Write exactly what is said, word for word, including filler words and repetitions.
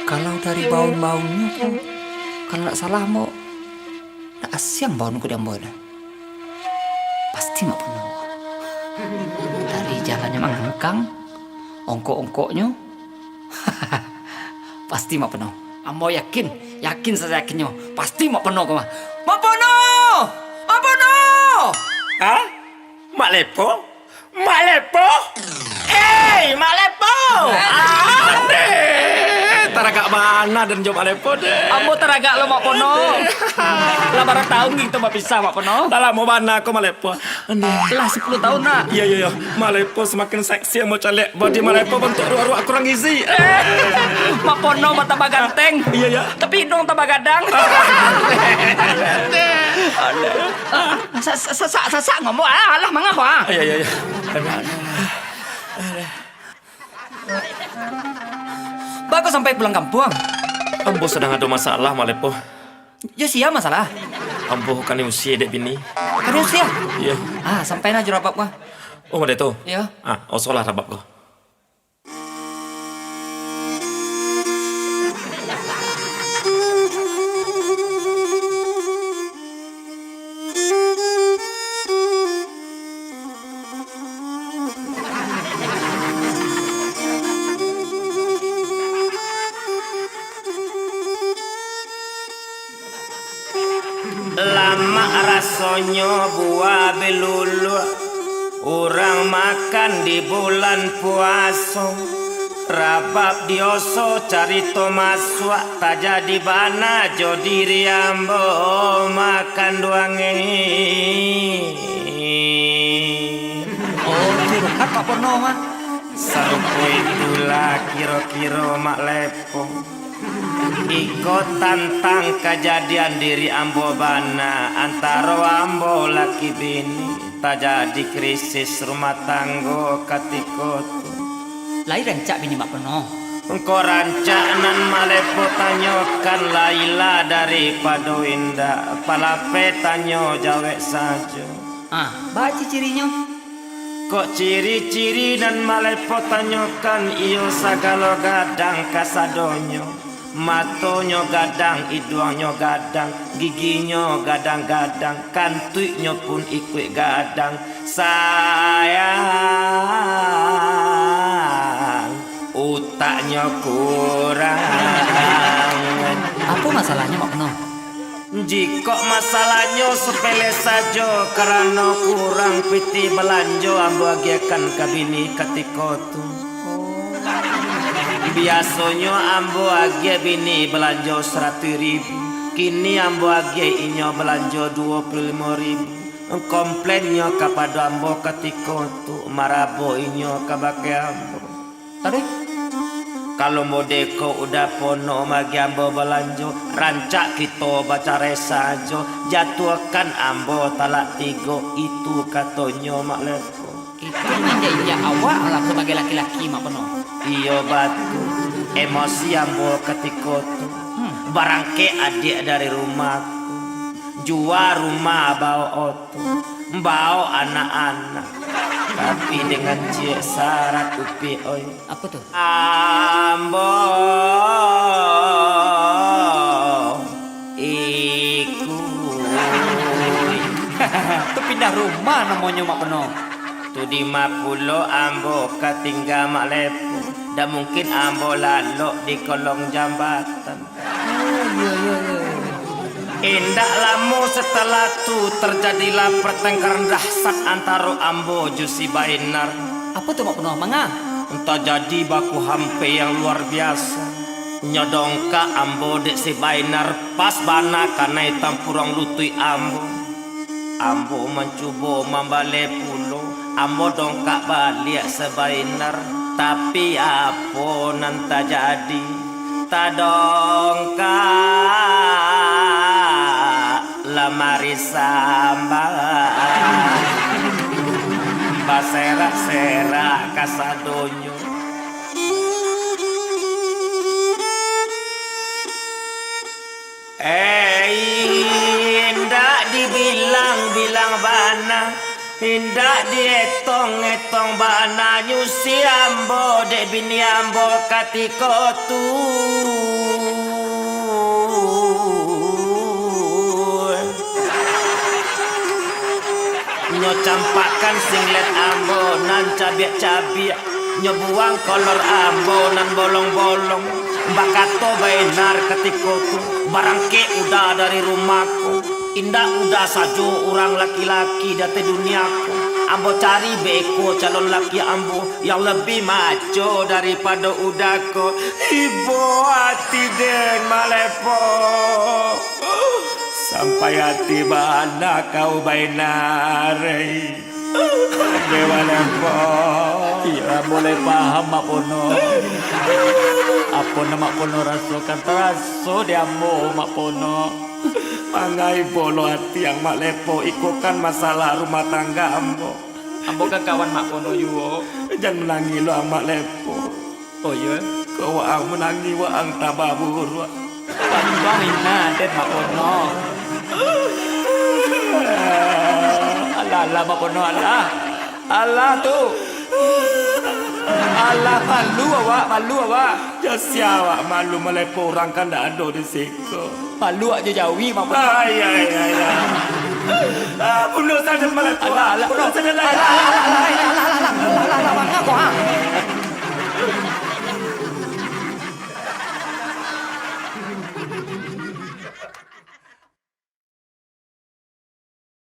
Kalau dari baun-baunnyo ko, kalau ndak salah, Mak, ndak asiang baun ko di ambo tu. Pasti Mak Pono. Dari jalannyo mangangkang, ongkok-ongkoknyo, pasti Mak Pono. Ambo yakin, yakin sayakinnyo, pasti Mak Pono ko mah. Mak Pono! Mak Pono! Hah? Mak Lepo? Mak Lepo? Hei, Mak Lepo! Adeh! Taragak bana den jo Mak Lepo, deh. Ambo taragak lo, Mak Pono. Lah bara taun kito bapisah, Mak Pono? Lah lamo bana ko, Mak Lepo. Lah sapuluah taun, nak. Iyo, iyo, iyo. Mak Lepo samakin seksi, ambo caliak. Bodi Mak Lepo bantuak ruak-ruak kurang gizi. Mak Pono batambah ganteng. Iyo, iyo. Tapi iduang tambah gadang. Sa-, sa-, sa-, sa-, sasak ngomong, ah, alah mangah, ah. Iyo, iyo, iyo. Baa kok sampai pulang kampuang? Ambo sadang ado masalah, Mak Lepo. Jo sia masalah? Ambo ka diusir dek bini. Ka diusir? Iyo. Ah, sampai nah jurabab ko. Oh, model tu? Iyo. Ah, osolah rabab ko. Lamak rasonyo buah biluluak, urang makan di bulan puaso. Rabab dioso carito masuak, tajadi bana jo diri ambo makan duang e. Oh, curhat Mak Pono mah. Sarupo itulah kiro-kiro Mak Lepo. Iko tantang kajadian diri ambo bana, antaro ambo laki bini, tajadi krisis rumah tanggo katiko tu. Lai rancak bini Mak Pono? Engkau rancak nan Mak Lepo tanyokan, lailah daripado indak, palape tanyo jawek sajo. Ah, baa ciri-cirinyo? Kok ciri-ciri nan Mak Lepo tanyokan, iyo sagalo gadang kasadonyo. Matonyo gadang, iduangnyo gadang, giginyo gadang-gadang, kantuiknyo pun ikuik gadang. Sayang, utaknyo kurang. Apo masalahnyo, Mak Pono? Jikok masalahnyo sapele sajo, karano kurang pitih balanjo ambo agiahkan ka bini katiko tu. Biasonyo ambo agiah bini balanjo saratuih ribu, kini ambo agiah inyo balanjo duo puluah limo ribu. Komplainnyo kapado ambo katiko tu, marabo inyo kabake ambo. Taruih? Kalau modeko udah pono magi ambo balanjo, rancak kito bacarai sajo, jatuahkan ambo talak tigo, itu katonyo Mak Lepo. Itu manjadi hak awak lah sabagai laki-laki, Mak Pono. Iyo, batua. Emosi ambo katiko tu. Hmm. Barangkek adiak dari rumah ko. Jua rumah bao oto. Bao anak-anak. Tapi dengan ciek sarat, Upi, oi. Apo tu? Ambo ikuik. Tu pindah rumah namonyo, Mak Pono. Tu dima pulo ambo ka tingga, Mak Lepo. Ndak mungkin ambo lalok di kolong jambatan. Oh, iyo, iyo, iyo, iyo. Indak lamo satalah tu, tarjadilah partengkaran dahsyat antaro ambo jo si Bainar. Apo tu, Mak Pono? Manga? Tajadi baku hampek yang luar biaso. Nyo dongkak ambo dek si Bainar, pas bana kanai tampuruang lutuik ambo. Ambo mancubo mambaleh pulo, ambo dongkak baliak si Bainar. Tapi, apo nan tajadi? Tadongkak lamari sambah, baserak-serak kasadonyo. Eh, indak dibilang-bilang bana, Indak dietong-etong bana nyusi ambo dek bini ambo katiko tu. Nyo campakkan singlet ambo nan cabiak-cabiak, nyo buang kolor ambo nan bolong-bolong. Bakato Bainar katiko tu, "Barangkek Uda dari rumah ko. Indak Uda sajo urang laki-laki di ateh dunia ko. Ambo cari beko calon laki ambo yang lebih maco daripado Uda ko." Ibo ati den Mak Lepo. Sampai ati bana kau Bainar. Dewa Lepo. Iyo, ambo lai paham, Mak Pono. Apo nan Mak Pono rasokan, taraso di ambo, Mak Pono. Mangai bolo ati ang, Mak Lepo, iko kan masalah rumah tangga ambo. Ambo kan kawan Mak Pono juo. Jan manangih lo ang, Mak Lepo. Oh, iyo? Kok waang manangih, waang tambah buruak. Pantang ina, den Mak Pono. Alah, alah, Mak Pono, alah. Alah tu. Alah, malu awak, malu awak. Jan sia awak malu, Mak Lepo, urang kan ndak ado di siko. Malu awak jo jawi, Mak Pono. Ai, ai, ai, ai. Ah, bunuh sajo Mak Lepo. Alah, alah. Bunuh sajo lah. Alah, alah, alah, alah, alah, alah, alah, alah, alah, alah.